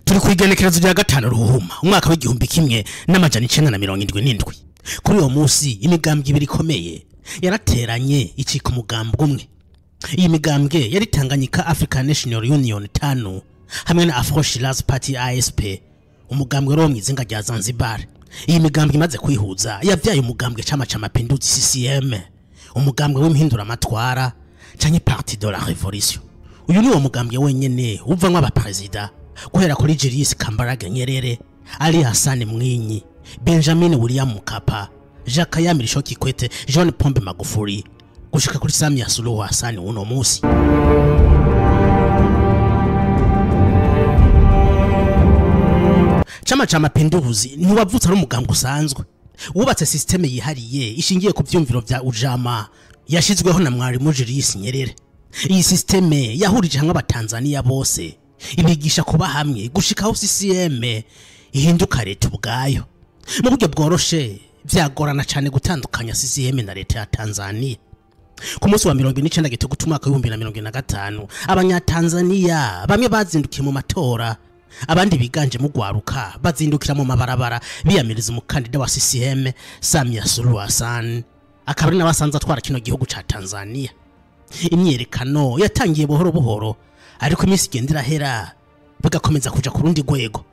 Turi ku igenekerezo rya 5 Ruhuma umwaka w'1977. Kuri uwo munsi imigambwe ibiri ikomeye yarateranye icika umugambwe umwe. Iyi migambwe yari Tanganyika African National Union TANU hamwe na Afro Shirazi Party ASP, umugambwe wo mw'izinga rya Zanzibar. Iyi migambwe imaze kwihuza yavyaye umugambwe Chama cha Mapinduzi CCM, umugambwe w'impindura amatwara canke Parti de la Révolution. Uyu ni wo mugambwe wenyene uvamwo abaperezida guhera kuri Julius Kambarage Nyerere, Ali Hassan Mwinyi, Benjamin William Mkapa, Jakaya Mrisho Kikwete, John Pombe Magufuli gushika kuri Samia Suluhu Hassan uno musi. Chama cha Mapinduzi ntiwavutse ari umugambwe usanzwe, wubatse systeme yihariye ishingiye ku vyumviro vya Ujamaa yashizweho na Mwalimu Julius Nyerere. Iyi systeme yahurije hamwe abatanzania bose, ibigisha kuba hamwe gushikaho CCM ihinduka leta ubwayo. Mu buryo bworoshe vyagorana cane gutandukanya CCM na leta ya Tanzania. Ku munsi wa 29 Gitugutu umwaka w'2025, abanyatanzania bamwe bazindukiye mu matora, abandi biganje mu gwaruka bazindukira mu mabarabara biyamiriza umukandida wa CCM Samia Suluhu Hassan, akaba ari nabasanze atwara kino gihugu ca Tanzania. Imyerekano yatangiye buhoro buhoro, ariko iminsi igenda irahera bigakomeza kuja ku rundi rwego.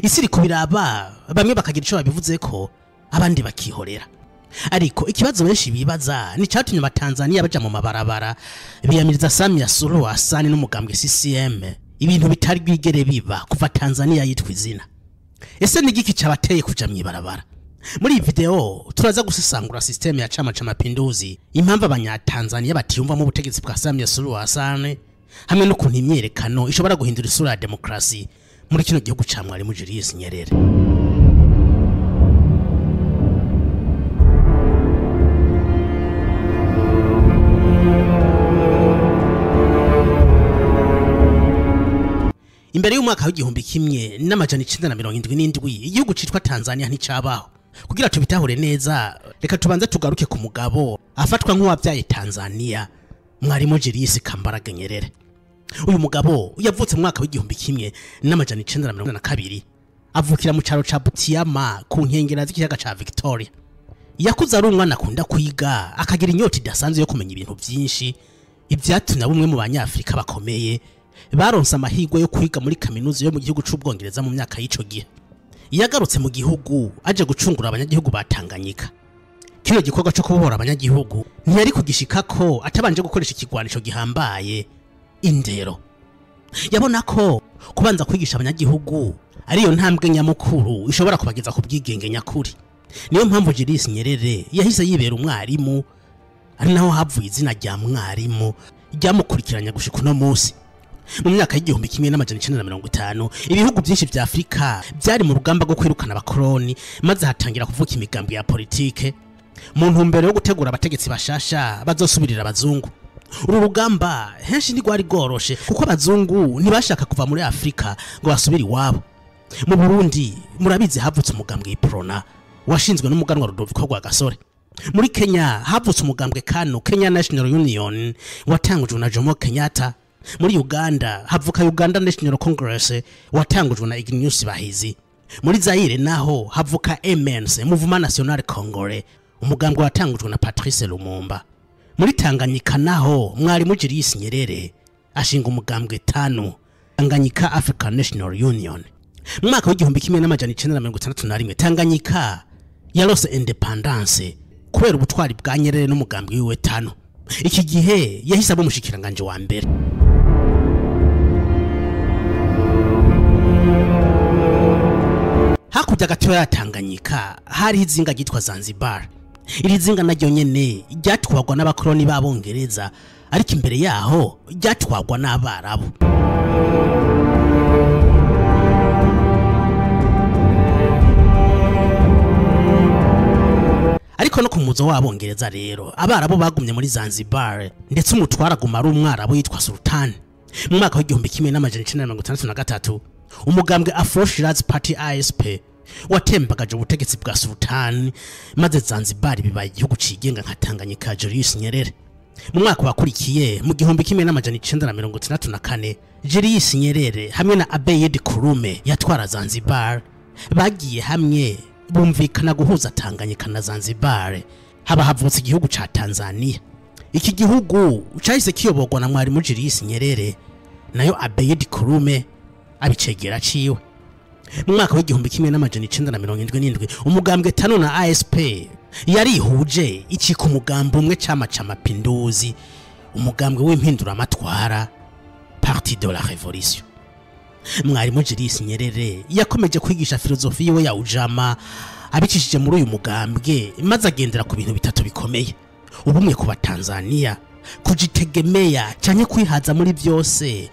Isi iri kubiraba, bamwe bakagira ico babivuzeko, abandi bakihorera. Ariko ikibazo benshi bibaza ni catumye abatanzania baja mu mabarabara biyamiriza Samia Suluhu Hassan n'umugambwe CCM, ibintu bitari bwigere biba kuva Tanzania yitwa izina. Ese ni igiki cabateye kuja mw'ibarabara? Muri iyi video turaza gusesangura systeme ya Chama cha Mapinduzi, impamvu abanyatanzania batiyumva mu butegetsi bwa Samia Suluhu Hassan, hamwe n'ukuntu imyerekano ishobora guhindura isura ya demokrasi muri kino gihugu ca Mwalimu Julius Nyerere. Imbere y'umwaka w'1977 igihugu citwa Tanzania nticabaho. Kugira tubitahure neza, reka tubanze tugaruke ku mugabo afatwa nk'uwavyaye Tanzania, Mwalimu Julius Kambarage Nyerere. Uyu mugabo yavutse mu mwaka w'1942, avukira mu caro ca Butiama ku nkengera z'ikiyaga ca Victoria. Yakuze ari umwana akunda kwiga, akagira inyota idasanzwe yo kumenya ibintu vyinshi, ivyatumye bumwe mu banyafrika bakomeye baronse amahirwe yo kwiga muri kaminuza yo mu gihugu c'Ubwongereza mu myaka y'ico gihe. Yagarutse mu gihugu aje gucungura abanyagihugu ba Tanganyika. Kino gikorwa cyo kubohora abanyagihugu ntiyari kugishikako atabanje gukoresha ikigwanisho gihambaye, indero. Yabona ko kubanza kwigisha abanyagihugu ariyo ntambwe nyamukuru ishobora kubageza ku bwigenge nyakuri. Niyo mpamvu Julius Nyerere yahise yibera umwarimu, ari naho havuye izina rya mwarimu ryamukurikiranya gushika uno munsi. Mu myaka y'1950 ibihugu byinshi vya Afrika byari mu rugamba rwo kwirukana abakoloni, maze hatangira kuvuka imigambwe ya politike mu ntumbero yo gutegura abategetsi bashasha bazosubirira abazungu. Uru rugamba henshi ntigwari rworoshe kuko abazungu ntibashaka kuva muri Afrika ngo basubire iwabo. Mu Burundi murabizi havutse umugambwe Iprona washinzwe n'umuganwa Rudoviko Rwagasore. Muri Kenya havutse umugambwe KANU, Kenya National Union, watangujwe na Jomo Kenyatta. Muri Uganda havuka Uganda National Congress watangujwe na Ignatius Bahizi. Muri Zaire naho havuka MNC, Mouvement National Congolais, umugambwe watangujwe na Patrice Lumumba. Muri Tanganyika naho Mwalimu Julius Nyerere ashinga umugambwe TANU, Tanganyika African National Union. Mu mwaka w'1961 Tanganyika yarose independence kubera ubutwari bwa Nyerere n'umugambwe wiwe TANU. Iki gihe yahise aba umushikiranganje wa mbere. Hakurya gato ya Tanganyika hari izinga ryitwa Zanzibar. Iri zinga naryo nyene ryatwagwa n'abakoloni b'Abongereza, ariko imbere yaho ryatwagwa n'Abarabu. Ariko no kumuzo w'Abongereza rero Abarabu bagumye muri Zanzibar, ndetse umutwara aguma ari umwarabu yitwa Sultan. Mu mwaka w'1963 umugambwe Afro Shirazi Party ASP watembagaje ubutegetsi bwa Sultan, maze Zanzibar bibaye igihugu cigenga nka Tanganyika Julius Nyerere. Mu mwaka wakurikiye mu 1964, Julius Nyerere hamwe na Abeid Karume yatwara Zanzibar bagiye hamwe bumvikana guhuza Tanganyika na Zanzibar, haba havutse igihugu ca Tanzania. Iki gihugu cahise kiyoborwa na Mwalimu Julius Nyerere, nayo Abeid Karume abicegera ciwe. Mu mwaka w'igihumbi kimwe n'amajana icenda na mirongo indwi n'indwi, umugambwe TANU na ASP yarihuje icika umugambi umwe, Chama cha Mapinduzi, umugambwe w'impinduramatwara, Parti de la Révolution. Mwarimu Julius Nyerere yakomeje kwigisha filozofi yiwe ya ujama abicishije muri uyu mugambwe, maze agendera ku bintu bitatu bikomeye: ubumwe ku Batanzania, kujitegemea canke kwihaza muri byose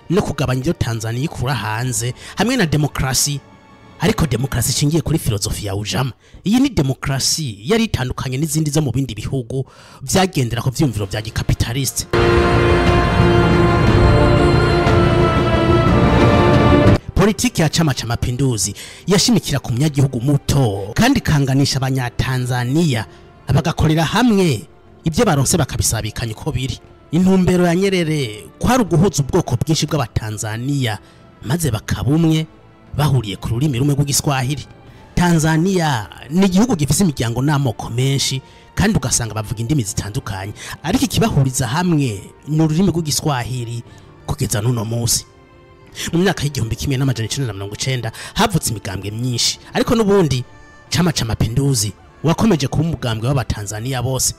no kugabanya ibyo Tanzania ikura hanze, hamwe na demokrasi, ariko demokrasi ishingiye kuri filozofi ya ujama. Iyi ni demokrasi yari itandukanye n'izindi zo mu bindi bihugu vyagendera ku vyumviro vya gikapitaliste. Politiki ya Chama cha Mapinduzi yashimikira ku munyagihugu muto kandi kanganisha abanyatanzania bagakorera hamwe, ibyo baronse bakabisabikanya uko biri. Intumbero ya Nyerere kwari uguhuza ubwoko bwinshi bw'abatanzania maze bakabumwe bahuriye ku rurimi rumwe rw'igiswahili. Tanzania ni igihugu gifise imiryango n'amoko menshi kandi ugasanga bavuga indimi zitandukanye, ariko ikibahuriza hamwe ni ururimi rw'igiswahili kugeza n'uno munsi. Mu myaka y'1990 havutse imigambwe myinshi, ariko n'ubundi Chama cha Mapinduzi wakomeje kuba umugambwe w'abatanzania bose.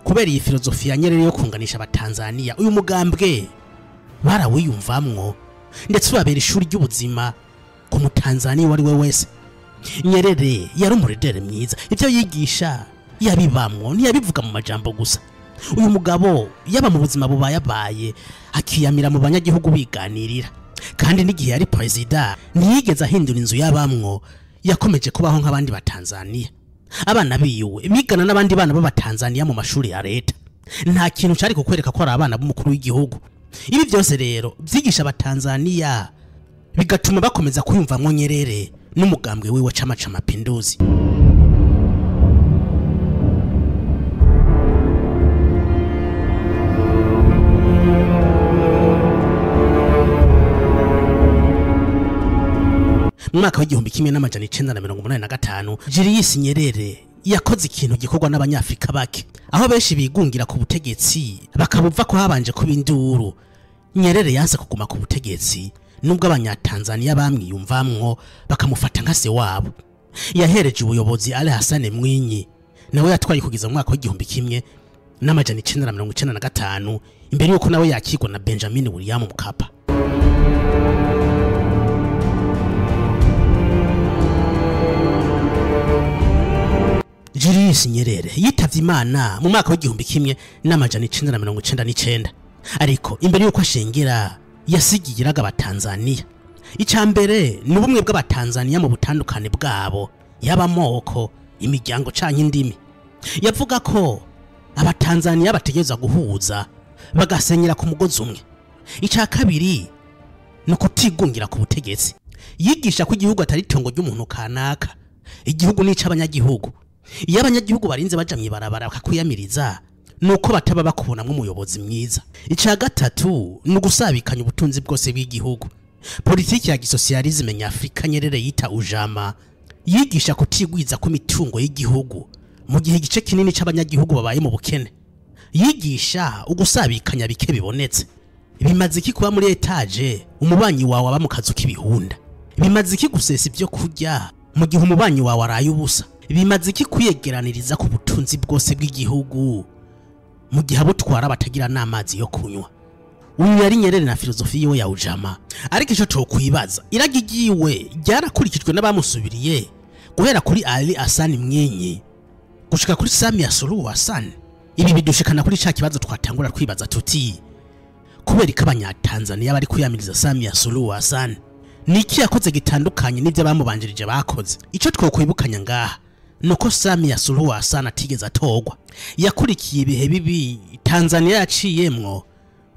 Kubera iyi filozofi ya Nyerere yo kunganisha abatanzania, uyu mugambwe barawiyumvamwo ndetse ubabera ishuri ry'ubuzima ku mutanzania uwo ari we wese. Nyerere yari umuredere mwiza, ivyo yigisha yabibamwo, ntiyabivuga mu majambo gusa. Uyu mugabo yaba mu buzima bubayabaye, akiyamira mu banyagihugu biganirira, kandi n'igihe yari perezida ntiyigeze ahindura inzu yabamwo, yakomeje kubaho nk'abandi batanzania. Abana biwe bigana n'abandi bana b'abatanzania mu mashuri ya leta, nta kintu cari kukwereka ko ari abana b'umukuru w'igihugu. Ibi byose rero vyigisha abatanzania bigatuma bakomeza kwiyumvamwo Nyerere n'umugambwe wiwe Chama cha Mapinduzi. Mu mwaka w'1985, Julius Nyerere yakoze ikintu gikorwa n'abanyafrika bake, aho benshi bigungira ku butegetsi bakabuva ko habanje kuba induru. Nyerere yanse kuguma ku butegetsi nubwo abanyatanzania bamwiyumvamwo bakamufata nka se wabo. Yahereje ubuyobozi Ali Hassan Mwinyi, nawe yatwaye kugeza mu mwaka w'1995, imbere yuko nawe yakirwa na Benjamin William Mkapa. Julius Nyerere yitavye Imana mu mwaka w'1999, ariko imbere yuko ashengera yasigiraga abatanzania. Ica mbere ni ubumwe bw'abatanzania mu butandukane bwabo, y'abamoko, imiryango canke indimi. Yavuga ko abatanzania bategerezwa guhuza bagasenyera ku mugozi umwe. Ica kabiri ni ukutigungira ku butegetsi. Yigisha ko igihugu atari itongo ry'umuntu kanaka, igihugu ni ic'abanyagihugu. Iyo abanyagihugu barinze baja mw'ibarabara bakakwiyamiriza, nuko bataba bakubonamwo umuyobozi mwiza. Ica gatatu ni ugusabikanya ubutunzi bwose bw'igihugu. Politiki ya gisosialisme nyafrika Nyerere yita ujama yigisha kutigwiza ku mitungo y'igihugu mu gihe igice kinini c'abanyagihugu babaye mu bukene. Yigisha ugusabikanya bike bibonetse. Bimaze iki kuba muri etage umubanyi wawe aba mu kazu k'ibihunda? Bimaze iki gusesa ibyo kurya mu gihe umubanyi wawe araye ubusa? Bimaze iki kwiyegeraniriza ku butunzi bwose bw'igihugu mu gihe abutwara batagira n'amazi yo kunywa? Uyu yari Nyerere na filozofi yiwe ya ujama. Ariko ico tokwibaza, iragi ryiwe ryarakurikijwe n'abamusubiriye guhera kuri Ali Hassan Mwinyi gushika kuri Samia Suluhu Hassan. Ibi bidushikana kuri ca kibazo twatangura kwibaza tuti, kubera ko abanyatanzania bari kwiyamiriza Samia Suluhu Hassan, niki yakoze gitandukanye n'ivyo bamubanjirije bakoze? Ico twokwibukanya ngaha nuko Samia Suluhu Hassan atigeze atogwa. Yakurikiye ibihe bibi Tanzania yaciyemwo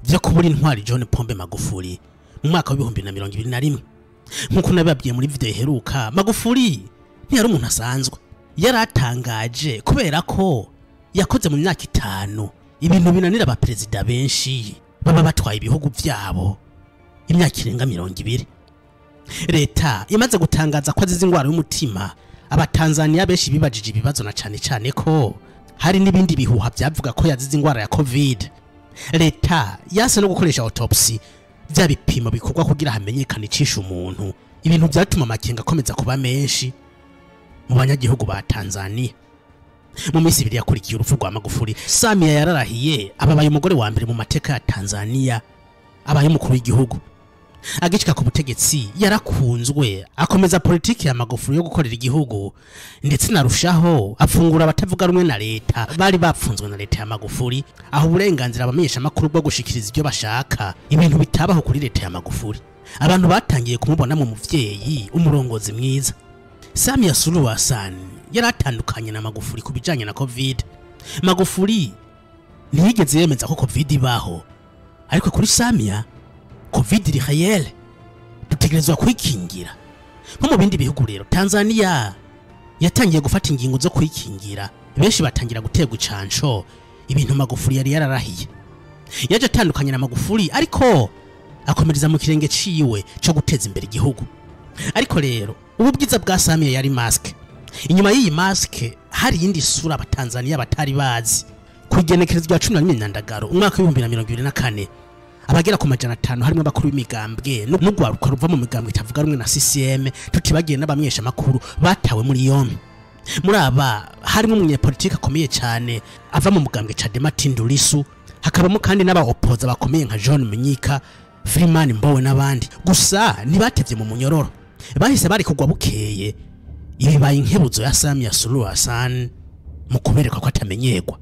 vyo kubura intwari John Pombe Magufuli mu mwaka wa 2021. Nkuko nababwiye muri video iheruka, Magufuli ntiyari umuntu asanzwe, yaratangaje kubera ko yakoze mu myaka 5 Ibintu binanira abaperezida benshi baba batwaye ibihugu vyabo imyaka irenga 20. Leta imaze gutangaza ko azize ingwara y'umutima, abatanzania benshi bibajije ibibazo na cane cane ko hari n'ibindi bihuha byavuga ko yazize ingwara ya COVID. Leta yase no gukoresha autopsy, bya bipimo bikorwa kugira hamenyekane icisha umuntu, ibintu byatuma amakenga akomeza kuba menshi mu banyagihugu ba Tanzania. Mu minsi ibiri yakurikiye urupfu rwa Magufuli, Samia yararahiye ababaye umugore wa mbere mu mateka ya Tanzania abaye umukuru w'igihugu. Agishika ku butegetsi yarakunzwe, akomeza politiki ya Magufuli yo gukorera igihugu, ndetse narushaho afungura abatavuga rumwe na leta bari bapfunzwe na leta ya Magufuli, aho uburenganzira abamenyesha makuru bwo gushikiriza ibyo bashaka, ibintu bitabaho kuri leta ya Magufuli. Abantu batangiye kumubona mu muvyeyi umurongozi mwiza. Samia Suluhu Hassan yaratandukanye na Magufuli ku bijanye na COVID. Magufuli ntiyigeze yemeza ko COVID ibaho, ariko kuri Samia COVID iri réel, dutegerezwa kwikingira. Nko mu bindi bihugu rero, Tanzania yatangiye gufata ingingo zo kwikingira, benshi batangira guterwa icanco, ibintu Magufuli yari yararahiye. Yaje atandukanye na Magufuli, ariko akomereza mu kirenge ciwe cyo guteza imbere igihugu. Ariko rero ubu bwiza bwa Samia yari mask. Inyuma y'iyi mask hari iyindi sura abatanzania batari bazi. Ku igenekerezo rya 11 Nyandagaro umwaka wa 2024, abagera ku 500 harimo abakuru b'imigambwe n'ugwaruka ruva mu migambwe itavuga rumwe na CCM, tutibagiye n'abamenyesha makuru batawe muri yombi. Muri aba harimo umunyepolitike akomeye cyane ava mu mugambwe Chadema Tundu Lissu, hakabamo kandi n'abaopoza bakomeye nka John Mnyika, Freeman Mbowe n'abandi. Gusa ntibatevye mu munyororo, bahise bari kugwa bukeye. Ibibaye inkebuzo ya Samia Suluhu Hassan mu kubereka ko atamenyerwa.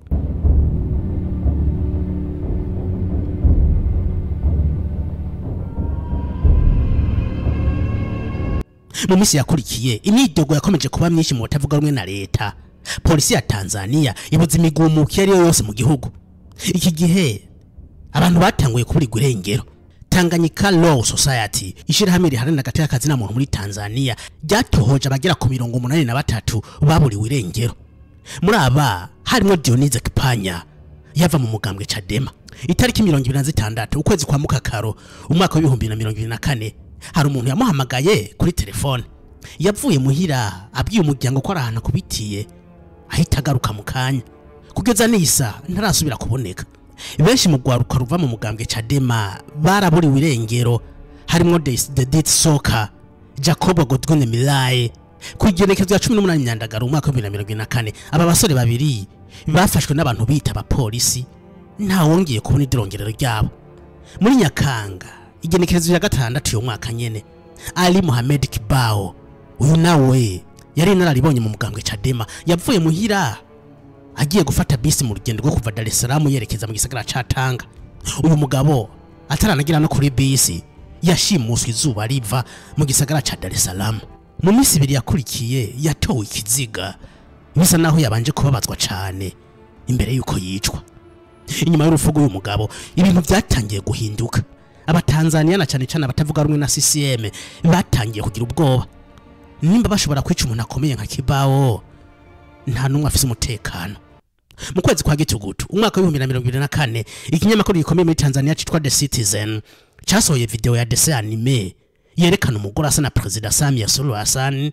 Mu minsi yakurikiye imyidogo yakomeje kuba myinshi mu batavuga rumwe na leta. Polisi ya Tanzania ibuza imigumuko iyo ari yo yose mu gihugu. Iki gihe abantu batanguye kuburirwa irengero. Tanganyika Law Society, ishirahamwe riharanira agateka kazina muntu muri Tanzania, ryatohoje abagera ku 83 baburiwe irengero. Muri aba harimo Dionise Kipanya yava mu mugambwe Chadema. Itariki 26 ukwezi kwa Mukakaro umwaka wa 2024, hari umuntu yamuhamagaye kuri telefone. Yavuye muhira abwiye umuryango ko arahana kubitiye, ahita agaruka mu kanya. Kugeza nisa ntarasubira kuboneka. Benshi mu gwaruka ruva mu mugambwe Chadema baraburiwe irengero, harimo Dedit Soka, Jacobo Godwin Milaye. Ku igenekerezo rya 18 Nyandagaro umwaka wa 2024, aba basore babiri bafashwe n'abantu bita abapolisi, nta wongeye kubona idirongerero ryabo. Muri Nyakanga igenekerezo rya 6 yo mwaka nyene, Ali Mohamed Kibao, uyu nawe yari inararibonye mu mugambwe Chadema, yavuye muhira agiye gufata bisi mu rugendo rwo kuva Dar es Salaam yerekeza mu gisagara ca Tanga. Uyu mugabo ataranagira no kuri bisi yashimuswe izuba riva mu gisagara ca Dar es Salaam. Mu minsi ibiri yakurikiye yatowe ikiziga, bisa naho yabanje kubabazwa cane imbere yuko yicwa. Inyuma y'urupfu rw'uyu mugabo ibintu byatangiye guhinduka. Abatanzania na cane cane abatavuga rumwe na CCM batangiye kugira ubwoba. Nimba bashobora kwica umuntu akomeye nka Kibao, nta numwe afise umutekano. Mu kwezi kwa Gitugutu umwaka wa 2024, ikinyamakuru gikomeye muri Tanzania citwa The Citizen casohoye video ya dessin animé yerekana umugore asa na Perezida Samia Suluhu Hassan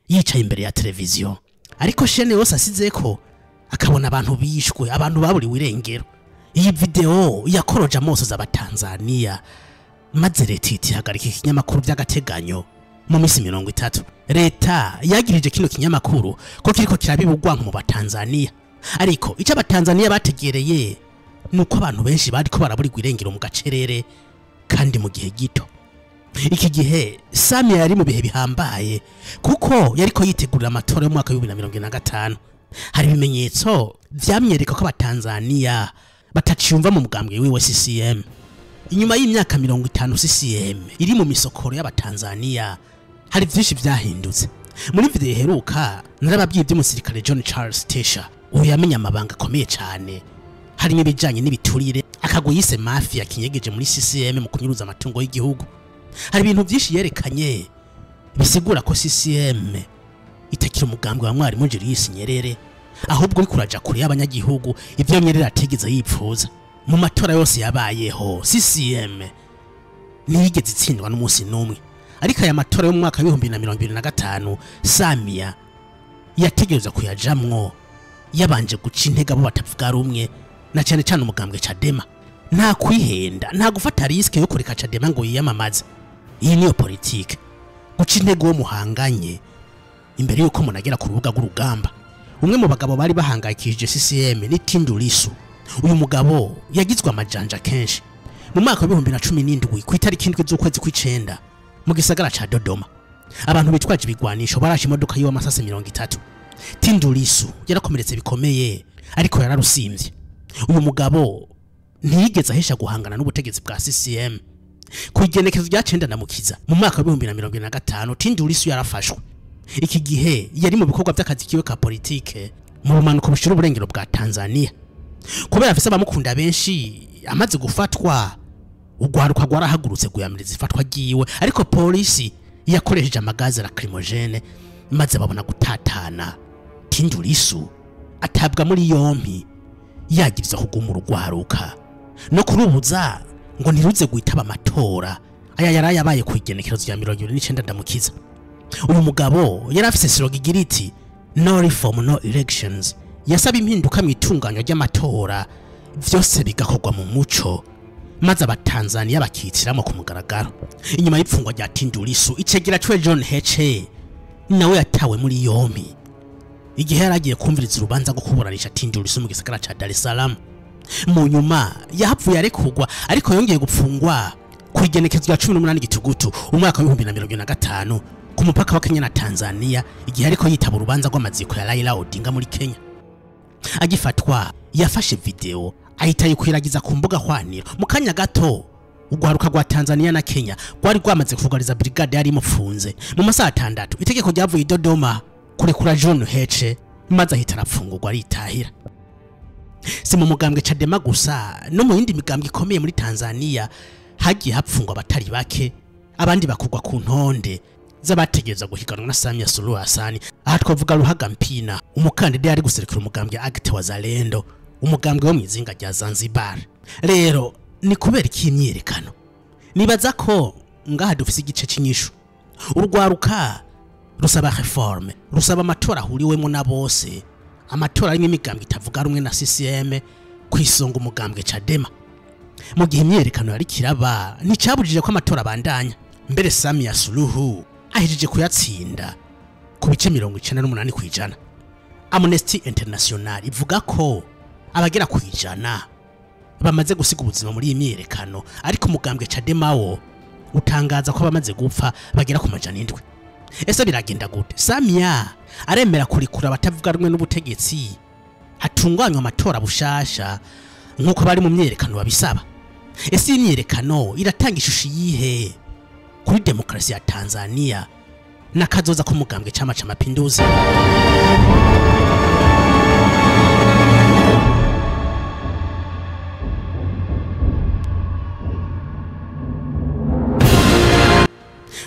yicaye imbere ya televiziyo, ariko shene yose asizeko akabona abantu bishwe, abantu baburiwe irengero. Iyi video yakoroje amaso z'abatanzania, maze leta ihagarika ikinyamakuru by'agateganyo mu minsi 30. Leta yagirije kino kinyamakuru ko kiriko kirabibugwanka mu batanzania, ariko icyo abatanzania bategereye nuko abantu benshi bariko baraburirwa irengero mu gacerere kandi mu gihe gito. Iki gihe Samia yari mu bihe bihambaye kuko yariko yitegurira amatora y'umwaka wa 2025. Hari ibimenyetso vyamyereka ko abatanzania bataciyumva mu mugambwe wiwe CCM. Inyuma y'imyaka 50 CCM iri mu misokoro y'abatanzania, hari vyinshi vyahindutse. Muri video iheruka narababwiye ivy'umusirikare John Charles Tesha, uyu yamenye amabanga akomeye cane harimo ibijanye n'ibiturire, akagwa yise mafia kinyegeje muri CCM mu kunyuruza amatungo y'igihugu. Hari ibintu vyinshi yerekanye bisigura ko CCM itakira umugambwe wa Mwarimu Julius Nyerere, Ahubwo uriko uraja kure y'abanyagihugu, ivyo Nyerere atigeze yipfuza. Mu matora yose yabayeho, CCM ntiyigeze itsindwa n'umunsi n'umwe. Ariko aya matora yo mu mwaka w'ibihumbi 2025, Samia yategerezwa kuyajamwo yabanje guca intege abo batavuga rumwe, na cyane cyane umugambwe Chadema. Nta kwihenda, nta gufata risque yo kureka Chadema ngo yiyamamaze. Iyi niyo politike, guca intege uwo muhanganye imbere yuko munagera ku rubuga rw'urugamba. Umwe mu bagabo bari bahangayikishije CCM ni Tundu Lissu. Uyu mugabo yagizwe amajanja kenshi. Mu mwaka wa 2017, ku itariki 7 z'ukwezi kw'icenda, mu gisagara ca Dodoma, abantu bitwaje ibigwanisho barashe imodoka yiwe amasase 30. Tundu Lissu yarakomeretse bikomeye, ariko yararusimvye. Uyu mugabo ntiyigeze ahesha guhangana n'ubutegetsi bwa CCM. Ku igenekezo rya 9 Ndamukiza mu mwaka wa 2025, Tundu Lissu yarafashwe. Iki gihe yari mu bikorwa by'akazi kiwe ka politike mu bumanuko bushira uburengero bwa Tanzania. Kubera afise abamukunda benshi, amaze gufatwa ugwaruka rwarahagurutse guyamiriza ifatwa ryiwe, ariko polisi yakoresheje amagaze lacrimogene maze babona gutatana. Tundu Lissu atabwa muri yompi, yagirizwa kuguma urugwaruka no kurubuza ngo ntiruze guitaba amatora aya yari yabaye ku igenekerezo rya 29 Ndamukiza. Uyu mugabo yari afise slogan igira iti "No reform, no elections". Yasaba impinduka mu itunganywa ry'amatora, vyose bigakorwa mu muco, maze abatanzania bakitiramo ku mugaragaro. Inyuma y'ipfungwa rya Tundu Lissu, icegera ciwe John Heche nawe yatawe muri yompi igihe yari agiye kumviriza urubanza rwo kuburanisha Tundu Lissu mu gisagara ca Dar es Salaam. Mu nyuma yahavuye arekurwa, ariko yongeye gupfungwa ku igenekezo rya 18 Gitugutu umwaka wa 2025 ku mupaka wa Kenya na Tanzania, igihe ariko yitaba urubanza rw'amaziko ya Raila Odinga muri Kenya. Agifatwa yafashe video ahita yikwiragiza ku mbuga hwaniro. Mu kanya gato ugwaruka rwa Tanzania na Kenya rwari rwamaze kugariza brigade yari imupfunze. Mu masaha 6 itegeko ryavuye i Dodoma kurekura John Heche, maze ahita arapfungurwa aritahira. Si mu mugambwe Chadema gusa, no mu yindi migambwe ikomeye muri Tanzania hagiye hapfungwa abatari bake, abandi bakugwa ku ntonde z'abategereza guhiganwa na Samia Suluhu Hassan. Aha twavuga Luhaga Mpina, umukandida yari guserukira umugambwe ACT Wazalendo, umugambwe wo mw'izinga rya Zanzibar. Rero ni kubera iki imyiyerekano? Nibaza ko ngaha dufise igice c'inyishu. Urugwaruka rusaba reforme, rusaba amatora ahuriwemo na bose, amatora arimo imigambwe itavuga rumwe na CCM, kwisonga umugambwe Chadema. Mu gihe imyiyerekano yari kiraba, nticabujije ko amatora abandanya. Mbere Samia Suluhu ahejeje kuyatsinda ku bice 98%. Amnesty International ivuga ko abagera ku 100 bamaze gusiga ubuzima muri iyi myiyerekano, ariko umugambwe Chadema wo utangaza ko bamaze gupfa bagera ku 700. Ese biragenda gute? Samia aremera kurikura abatavuga rumwe n'ubutegetsi, hatunganywa amatora bushasha nk'uko bari mu myiyerekano babisaba? Ese iyi myiyerekano iratanga ishusho yihe kuri demokarasi ya Tanzania n'akazoza k'umugambwe Chama cha Mapinduzi?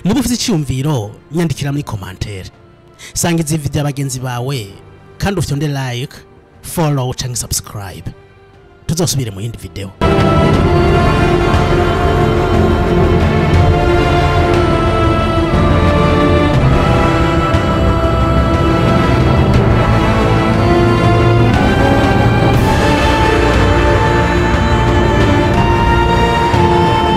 Niba ufite icyumviro, nyandikira muri commentaire. Sangiza video abagenzi bawe, kandi ufite like, follow cyangwa subscribe. Tuzosubire mu yindi video.